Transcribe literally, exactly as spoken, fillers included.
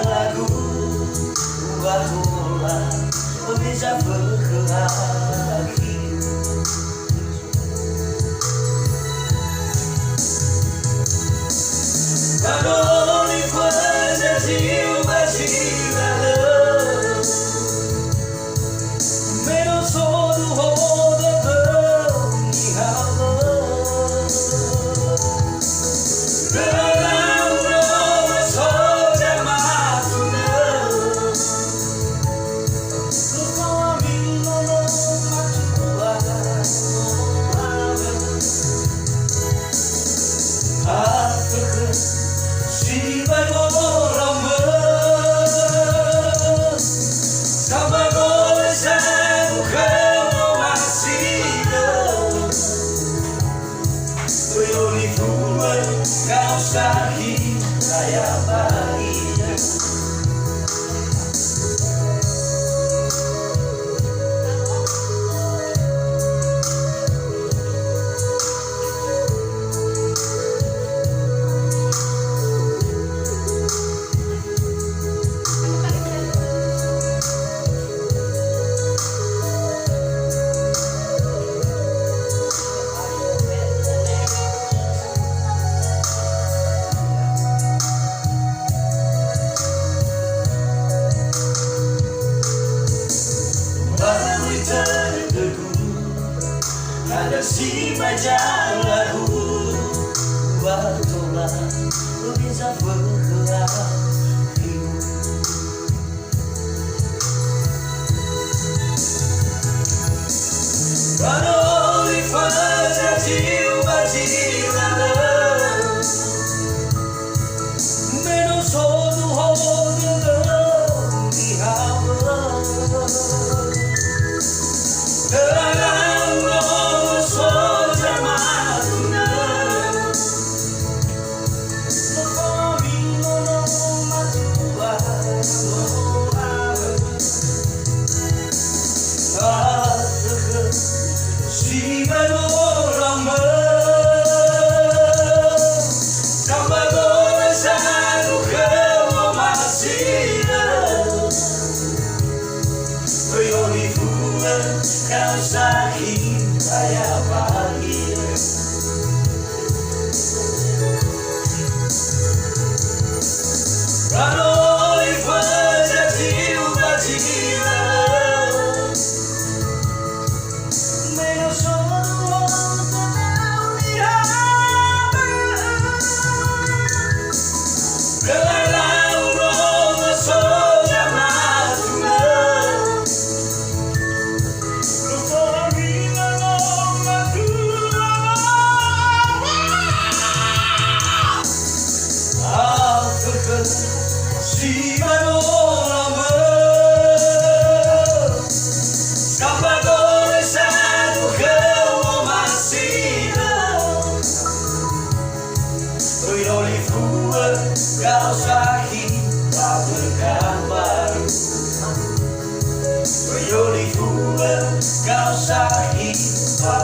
Lagu, uatola, beza fõkhõ akhi. Ba no nifõna ziu ba zi lalö. Me no so duho dödöu nihalö. Lö lau no so zamatunö. Lö fami no matua. Afökhö sibai moromö. Samagole sagu khöu omasidö. Böi olifua kau sakhi saya bahagia. Andrö si maja lagu, wa tola, beza fõkhö akhigu. Ba no nifõna ziu ba zi lalö. Me no so duho dödöu nihalö. Lö lau no so zamatunö. Lö fami no matua. Afökhö sibai moromö. Samagole sagu khöu omasidö. Böi olifua kau sakhi saya bahagia. Ba no ifõna ziu ba zi lalö. Me no so duho dödöu nihalö. Lö lau no so zamatunö. Afökhö sibai moromö. Samagole sagu khöu omasidö. Böi olifua kau sakhi ba pekanbaru. Böi olifua kau sakhi ba